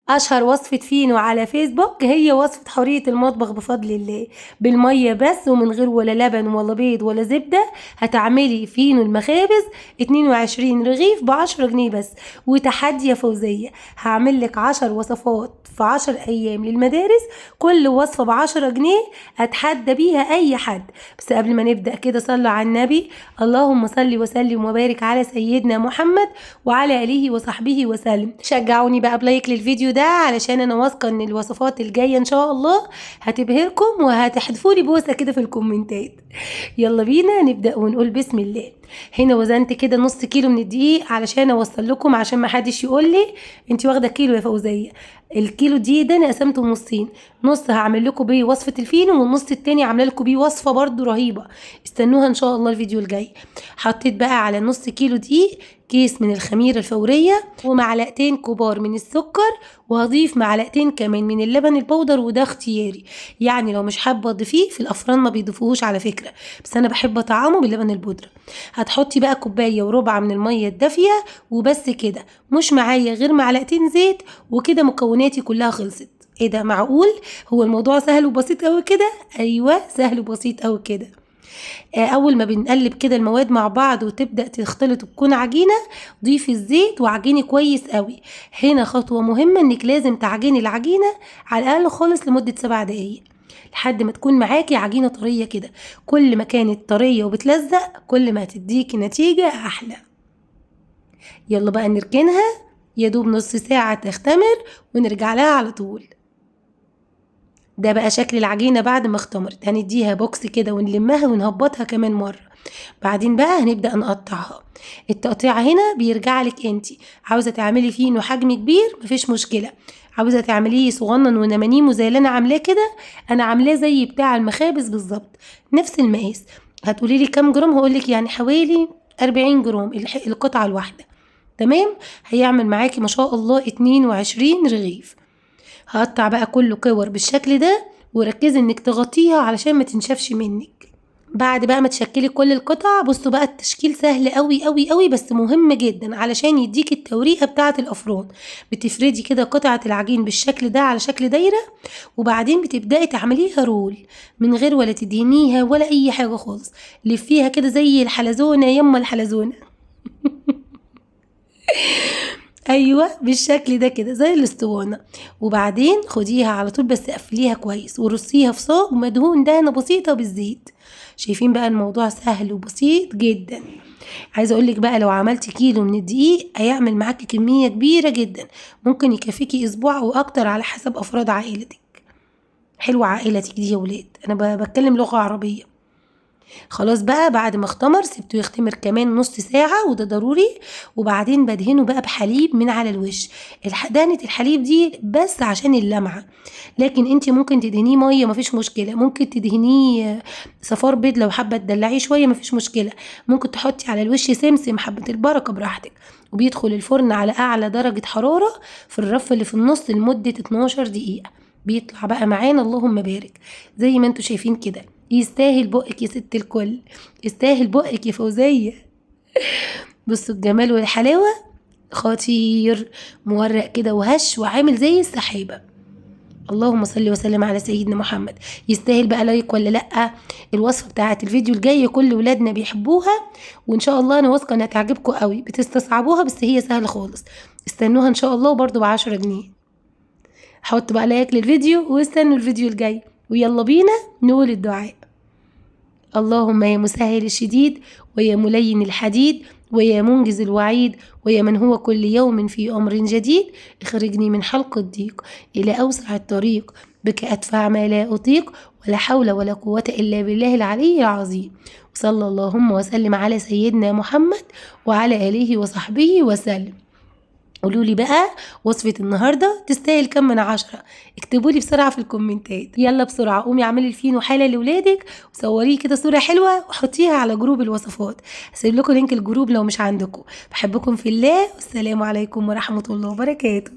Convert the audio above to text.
اشهر وصفة فينو على فيسبوك هي وصفة حورية المطبخ بفضل الله، بالمية بس ومن غير ولا لبن ولا بيض ولا زبدة. هتعملي فينو المخابز 22 رغيف ب10 جنيه بس. وتحدي يا فوزية، هعمل لك 10 وصفات في 10 ايام للمدارس، كل وصفة ب10 جنيه، اتحدى بيها اي حد. بس قبل ما نبدأ كده صلوا على النبي، اللهم صل وسلم وبارك على سيدنا محمد وعلى اله وصحبه وسلم. شجعوني بقى ب like للفيديو ده علشان انا واثقة ان الوصفات الجاية ان شاء الله هتبهركم وهتحذفولي بوسه كده في الكومنتات. يلا بينا نبدا ونقول بسم الله. هنا وزنت كده نص كيلو من الدقيق علشان اوصل لكم، عشان ما حدش يقول لي انت واخده كيلو يا فوزيه. الكيلو دي ده انا قسمته نصين، نص هعمل لكم بيه وصفه الفينو والنص التاني عامله لكم بيه وصفه برده رهيبة، استنوها ان شاء الله الفيديو الجاي. حطيت بقى على نص كيلو دقيق كيس من الخميره الفورية ومعلقتين كبار من السكر، وهضيف معلقتين كمان من اللبن البودر، وده اختياري، يعني لو مش حابة تضيفيه في الافران ما بيضيفوهوش على فكرة، بس انا بحب اطعمه باللبن البودره. هتحطي بقى كوباية وربع من المية الدافيه وبس كده، مش معايا غير معلقتين زيت وكده مكوناتي كلها خلصت. ايه ده، معقول هو الموضوع سهل وبسيط قوي كده؟ ايوه سهل وبسيط قوي كده. اول ما بنقلب كده المواد مع بعض وتبدا تختلط وتكون عجينه، ضيفي الزيت وعجيني كويس قوي. هنا خطوة مهمة، انك لازم تعجيني العجينة على الاقل خالص لمدة 7 دقايق لحد ما تكون معاكي عجينه طرية كده. كل ما كانت طرية وبتلزق كل ما هتديكي نتيجة احلى. يلا بقى نركنها يا دوب نص ساعة تختمر ونرجع لها على طول. ده بقى شكل العجينة بعد ما اختمرت. هنديها بوكس كده ونلمها ونهبطها كمان مرة، بعدين بقى هنبدأ نقطعها. التقطيع هنا بيرجع لك انتي، عاوزة تعملي فيه انه حجم كبير مفيش مشكلة، عاوزة تعمليه صغنن ونمانيمو زي اللي انا عاملاه كده، انا عاملاه زي بتاع المخابز بالظبط نفس المقاس. هتقولي لي كام جرام؟ هقولك يعني حوالي 40 جرام القطعة الواحدة. تمام، هيعمل معاكي ما شاء الله 22 رغيف. هقطع بقى كله كور بالشكل ده، وركزي انك تغطيها علشان ما تنشفش منك. بعد بقى ما تشكلي كل القطع، بصوا بقى التشكيل سهل قوي قوي قوي بس مهم جدا علشان يديك التوريقه بتاعه الافران. بتفردي كده قطعه العجين بالشكل ده على شكل دايرة، وبعدين بتبداي تعمليها roll من غير ولا تدهنيها ولا اي حاجة خالص. لفيها كده زي الحلزونه، يما الحلزونه ايوه بالشكل ده كده زي الاسطوانة. وبعدين خديها على طول بس قفليها كويس ورصيها في صاج مدهون دهنه بسيطة بالزيت. شايفين بقى الموضوع سهل وبسيط جدا. عايزه اقولك بقى لو عملتي كيلو من الدقيق هيعمل معاكي كمية كبيرة جدا، ممكن يكفيكي اسبوع او اكتر على حسب افراد عائلتك. حلوة عائلتك دي يا ولاد، انا بتكلم لغة عربية. خلاص بقى بعد ما اختمر سبته يختمر كمان نص ساعة وده ضروري. وبعدين بدهنه بقى بحليب من على الوش. دهنة الحليب دي بس عشان اللمعة، لكن انتي ممكن تدهنيه مية مفيش مشكلة، ممكن تدهنيه صفار بيض لو حابة تدلعيه شوية مفيش مشكلة، ممكن تحطي على الوش سمسم حبة البركة براحتك. وبيدخل الفرن على اعلى درجة حرارة في الرف اللي في النص لمدة 12 دقيقة. بيطلع بقى معانا اللهم بارك زي ما انتوا شايفين كده. يستاهل بقك يا ست الكل، يستاهل بقك يا فوزية. بصوا الجمال والحلاوة، خطير، مورق كده وهش وعامل زي السحابة. اللهم صل وسلم على سيدنا محمد. يستاهل بقى like ولا لأ؟ الوصفة بتاعت الفيديو الجاي كل ولادنا بيحبوها، وان شاء الله انا واثقة انها تعجبكم قوي. بتستصعبوها بس هي سهلة خالص، استنوها ان شاء الله وبرده ب10 جنيه. حط بقى like للفيديو واستنوا الفيديو الجاي، ويلا بينا نقول الدعاء. اللهم يا مسهل الشديد ويا ملين الحديد ويا منجز الوعيد ويا من هو كل يوم في أمر جديد، اخرجني من حلق الضيق إلى أوسع الطريق، بك أدفع ما لا أطيق، ولا حول ولا قوة إلا بالله العلي العظيم. وصلى اللهم وسلم على سيدنا محمد وعلى آله وصحبه وسلم. قولوا لي بقى وصفة النهاردة تستاهل كم من 10؟ اكتبوا لي بسرعة في الكومنتات. يلا بسرعة قومي اعملي الفينو حالة لولادك وصوريه كده صورة حلوة وحطيها على group الوصفات. هسيب لكم link ال group لو مش عندكم. بحبكم في الله، والسلام عليكم ورحمة الله وبركاته.